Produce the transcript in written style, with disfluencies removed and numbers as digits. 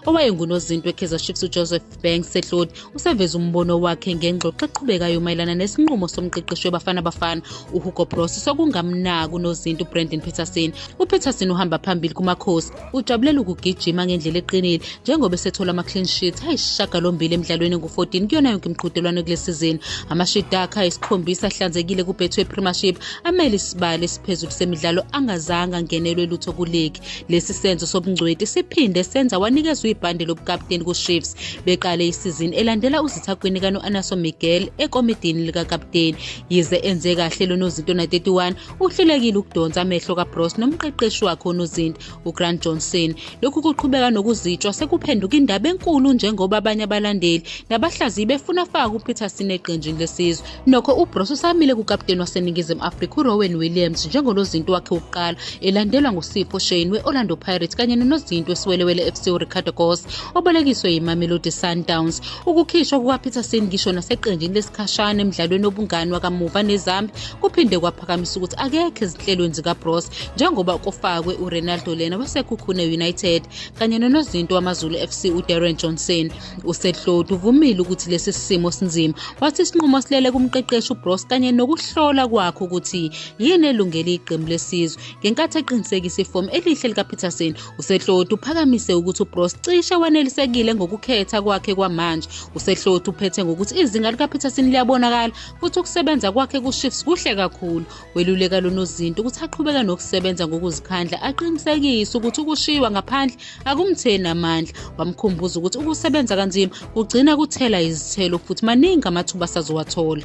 Owayengunozinti weKaizer Chiefs uJoseph Banks Setloti useveze umbono wakhe ngengxoxo eqhubekayo mayelana nesinqumo somqeqeshi weBafana Bafana uHugo Broos sokungamnaki unozinti uBrandon Petersen. UPetersen uhamba phambili kuMakhosi, ujabulela ukugijima ngendlela eqinile njengoba esethola ama-clean sheet ayisishiyagalombili emidlalweni engu-14 kuyona yonke imiqhudelwano kule sizini. Amashidi akhe ayisikhombisa ahlanzekile kuBetway Premiership amele isibalo esiphezulu semidlalo angazange angenelwe lutho kuligi. Lesi senzo sobungcweti siphinde senza wanikezwa ibhande lobukaputeni kuChiefs. Beqale isizini elandela uZithakwini kano-Anaso Miguel ekomidini likakaputeni. Yize enze kahle lo nozinto na-31, uhlulekile ukudonsa amehlo kaBroos nomqeqeshi wakhe onozinti uGrant Johnson. Lokhu kuqhubeka nokuzitshwa sekuphenduka indaba enkulu njengoba abanye abalandeli nabahlaziyi befuna afake uPeterson eqenjini lesizwe. Nokho uBroos usamile kukaputeni waseNingizimu Afrika uRowan Williams njengonozinti wakhe wokuqala, elandelwa nguSipho Shane we-Orlando Pirates kanye nonozinti weSiwelewele FC uRicardo Goss obolekiswe yiMamelodi Sundowns. Ukukhishwa kukaPeterson ngisho naseqenjini lesikhashana emdlalweni wobungani wakamuva neZambia kuphinde kwaphakamisa ukuthi akekho ezinhlelweni zikaBroos njengoba kufakwe uRenaldo Lena waseKhukhune United kanye nonozinti wamaZulu FC uDarren Johnson. USetloti uvumile ukuthi lesi simo sinzima, wathi isinqumo silele kumqeqeshi uBroos kanye nokuhlola kwakhe ukuthi yini elungele iqembu lesizwe. Ngenkathi eqinisekisa ifomu elihle likaPeterson, uSetloti uphakamise ukuthi uBroos cishe wanelisekile ngokukhetha kwakhe kwamanje. USetloti uphethe ngokuthi izinga likaPeterson liyabonakala futhi ukusebenza kwakhe kuChiefs kuhle kakhulu. Weluleka lo nozinti ukuthi aqhubeke nokusebenza ngokuzikhandla aqinisekise ukuthi ukushiywa ngaphandle akumtheni amandla. Wamkhumbuza ukuthi ukusebenza kanzima kugcina kuthela izithelo futhi maningi amathuba asazowathola.